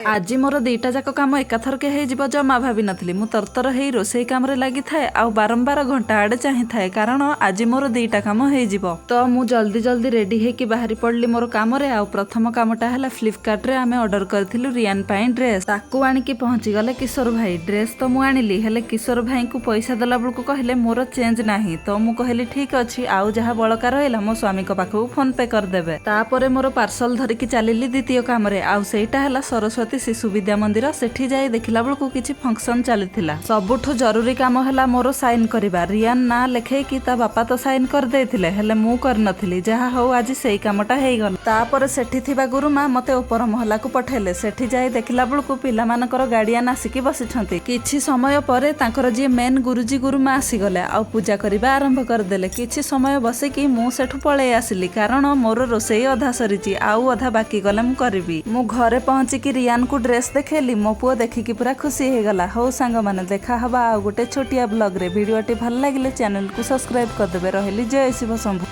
ଆଜି ମୋର ଦିଟା ଯାକ କାମ ଏକାଥରକେ ହେଇଯିବ ଜମା ଭାବିନଥିଲି। ମୁଁ ତରତର ହେଇ ରୋଷେଇ କାମରେ ଲାଗିଥାଏ ଆଉ ବାରମ୍ବାର ଘଣ୍ଟା ଆଡ଼େ ଚାହିଁଥାଏ, କାରଣ ଆଜି ମୋର ଦିଟା କାମ ହେଇଯିବ। ତ ମୁଁ ଜଲ୍ଦି ଜଲ୍ଦି ରେଡି ହେଇକି ବାହାରି ପଡ଼ିଲି ମୋର କାମରେ। ଆଉ ପ୍ରଥମ କାମଟା ହେଲା, ଫ୍ଲିପକାର୍ଟରେ ଆମେ ଅର୍ଡର କରିଥିଲୁ ରିଆନ୍ ପାଇଁ ଡ୍ରେସ୍। ତାକୁ ଆଣିକି ପହଞ୍ଚିଗଲେ କିଶୋର ଭାଇ। ଡ୍ରେସ୍ ତ ମୁଁ ଆଣିଲି, ହେଲେ କିଶୋର ଭାଇଙ୍କୁ ପଇସା ଦେଲା ବେଳକୁ କହିଲେ ମୋର ଚେଞ୍ଜ ନାହିଁ। ତ ମୁଁ କହିଲି ଠିକ ଅଛି, ଆଉ ଯାହା ବଳକା ରହିଲା ମୋ ସ୍ୱାମୀଙ୍କ ପାଖକୁ ଫୋନ ପେ କରିଦେବେ। ତାପରେ ମୋର ପାର୍ସଲ ଧରିକି ଚାଲିଲି ଦ୍ୱିତୀୟ କାମରେ, ଆଉ ସେଇଟା ହେଲା ସରସ୍ୱତୀ ଶିଶୁ ବିଦ୍ୟା ମନ୍ଦିର। ସେଠି ଯାଇ ଦେଖିଲା ବେଳକୁ କିଛି ଫଙ୍କସନ ଚାଲିଥିଲା। ସବୁଠୁ ଜରୁରୀ କାମ ହେଲା ମୋର ସାଇନ୍ କରିବା। ରିଆନ୍ ନାଁ ଲେଖେଇକି ତା ବାପା ତ ସାଇନ୍ କରିଦେଇଥିଲେ, ହେଲେ ମୁଁ କରିନଥିଲି। ଯାହା ହଉ, ଆଜି ସେଇ କାମଟା ହେଇଗଲା। ତାପରେ ସେଠି ଥିବା ଗୁରୁମା ମତେ ଉପର ମହଲାକୁ ପଠେଇଲେ। ସେଠି ଯାଇ ଦେଖିଲା ବେଳକୁ ପିଲାମାନଙ୍କର ଗାର୍ଡିଆନ ଆସିକି ବସିଛନ୍ତି। କିଛି ସମୟ ପରେ ତାଙ୍କର ଯିଏ ମେନ୍ ଗୁରୁଜୀ ଗୁରୁମା ଆସିଗଲେ ଆଉ ପୂଜା କରିବା ଆରମ୍ଭ କରିଦେଲେ। କିଛି ସମୟ ବସିକି ମୁଁ ସେଠୁ ପଳେଇ ଆସିଲି, କାରଣ ମୋର ରୋଷେଇ ଅଧା ସରିଛି, ଆଉ ଅଧା ବାକି ଗଲେ ମୁଁ କରିବି। ମୁଁ ଘରେ ପହଞ୍ଚିକି ରିଆନକୁ ଡ୍ରେସ୍ ଦେଖେଇଲି। ମୋ ପୁଅ ଦେଖିକି ପୁରା ଖୁସି ହେଇଗଲା। ହଉ ସାଙ୍ଗମାନେ, ଦେଖା ହବା ଆଉ ଗୋଟେ ଛୋଟିଆ ବ୍ଲଗରେ। ଭିଡ଼ିଓଟି ଭଲ ଲାଗିଲେ ଚ୍ୟାନେଲକୁ ସବସ୍କ୍ରାଇବ କରିଦେବେ। ରହିଲି, ଜୟ ଶିବ ଶମ୍ଭୁ।